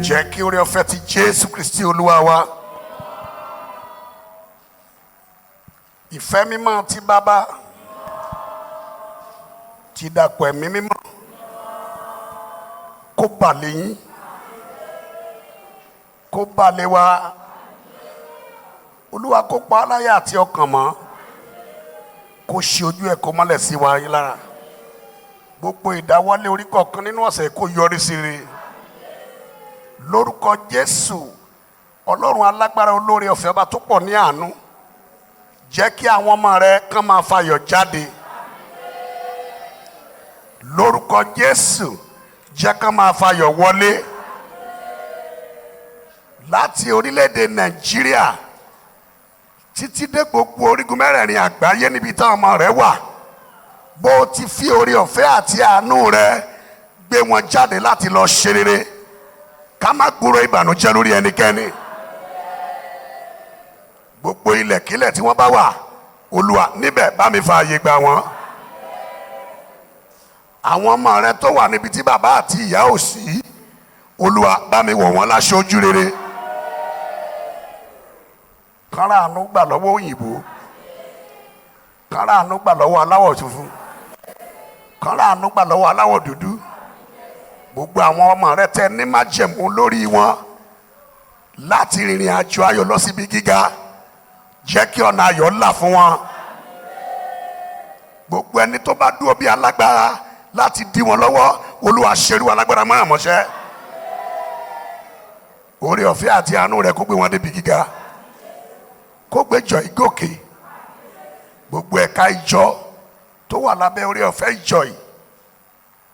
Jẹ́ kí oore ọ̀fẹ́ ti Jésù Kristi Olúwa wa, ìfẹ́ mímọ́ ti Bàbá, ti dàpọ̀ Ẹ̀mí Mímọ́, kó bà lé yín, kó bà lé wa. Olúwa kó pa aláyà àti ọkàn mọ́, kó ṣe ojú ẹ̀ kó mọ́lẹ̀ sí wa yín lára. Gbogbo ìdáwọ́lé orí kọ̀ọ̀kan nínú ọ̀sẹ̀ kó yọrí sí rere lórúkọ Jésù. Ọlọ́run alágbára, olóore ọ̀fẹ́, ọba tó pọ̀ ní àánú, jẹ́ kí àwọn ọmọ rẹ kàn máa fayọ̀ jáde lórúkọ Jésù. Jẹ́ kán máa fayọ̀ wọlé láti orílẹ̀-èdè Nàìjíríà títí dé gbogbo orígun mẹ́rẹ̀ẹ̀rin àgbáyé níbi táwọn ọmọ rẹ wà. Bó o ti fi oore ọ̀fẹ́ àti àánú rẹ gbé wọn jáde láti lọ ṣe rere, ká má gbúrò ìbànújẹ́ lórí ẹnikẹ́ni. Gbogbo ilẹ̀kílẹ̀ tí wọ́n bá wà, Olúwa, níbẹ̀ bá mi fa àyè gbà wọ́n. Àwọn ọmọ rẹ tó wà níbi tí bàbá àti ìyá ò sí, Olúwa, bá mi wọ̀ wọ́n láṣọ ojú rere, kán ráàánú gbà lọ́wọ́ òyìnbó, kán ráàánú gbà lọ́wọ́ aláwọ̀ funfun, kán ráàánú gbà lọ́wọ́ aláwọ̀ dúdú. Gbogbo àwọn ọmọ rẹ tẹ ní májẹ̀mú lórí wọn láti rìnrìn àjò ayọ̀ lọ síbi gíga, jẹ́ kí ọ̀nà ayọ̀ là fún wọn. Gbogbo ẹni tó bá dúró bí alágbára láti dí wọn lọ́wọ́, Olúwa, ṣerú alágbára mọ́ àmọ́ṣẹ́. Oore ọ̀fẹ́ àti àánú rẹ kó gbé wọn débi gíga, kó gbé ìjọ ìgòkè. Gbogbo ẹ̀ka ìjọ tó wà lábẹ́ oore ọ̀fẹ́ ìjọ yìí,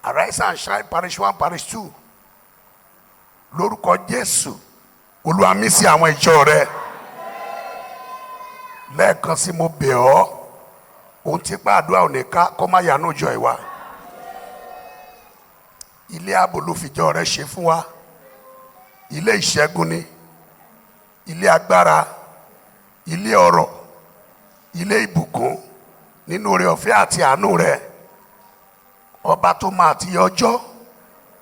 Arise and Shine Parish 1, Parish 2, lórúkọ Jésù, Olúwa, mí sí àwọn ìjọ rẹ. Lẹ́ẹ̀kan sí, mo bẹ̀ ọ́, ohun tí pàdúrà ò ní ká kó má yànú ìjọ ìwà. Ilé ààbò ló fìjọ rẹ ṣe fún wa, ilé ìṣẹ́gun ni, ilé agbára, ilé ọrọ̀, ilé ìbùkún. Nínú oore ọ̀fẹ́ àti àánú rẹ, ọba tó máa ti ọjọ́,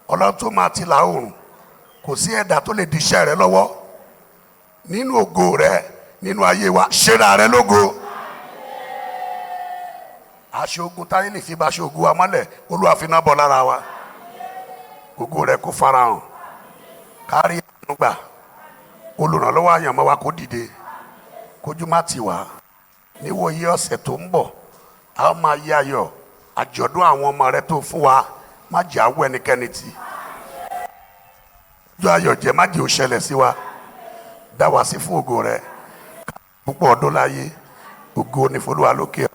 Ọlọ́run tó máa ti là oòrùn, kò sí ẹ̀dá tó lè diṣẹ́ rẹ lọ́wọ́. Nínú ògo rẹ nínú ayé wa, ṣera rẹ lógo. Aṣọ ogun táyé lè fi bá aṣọ ogun wa mọ́lẹ̀, Olúwa, fi iná bọ́ lára wa. Ògo rẹ kó farahàn, kárí àánú gbà. Olùrànlọ́wọ́ àyànmọ́ wa kó dìde, kójú má tì wá. Níwòyí ọ̀sẹ̀ tó ń bọ̀, a ó máa yí ayọ̀ àjọ̀dún àwọn ọmọ rẹ tó fún wa. Má jẹ́ àwọ̀ ẹnikẹ́ni tì. Ojú ayọ̀ jẹ́, má jẹ́ ó ṣẹlẹ̀ sí wa. Dá wa sí fún ògo rẹ púpọ̀ ọdún láyé. Ògo ní f'Olúwa lókè,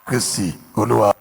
Kristi Olúwa.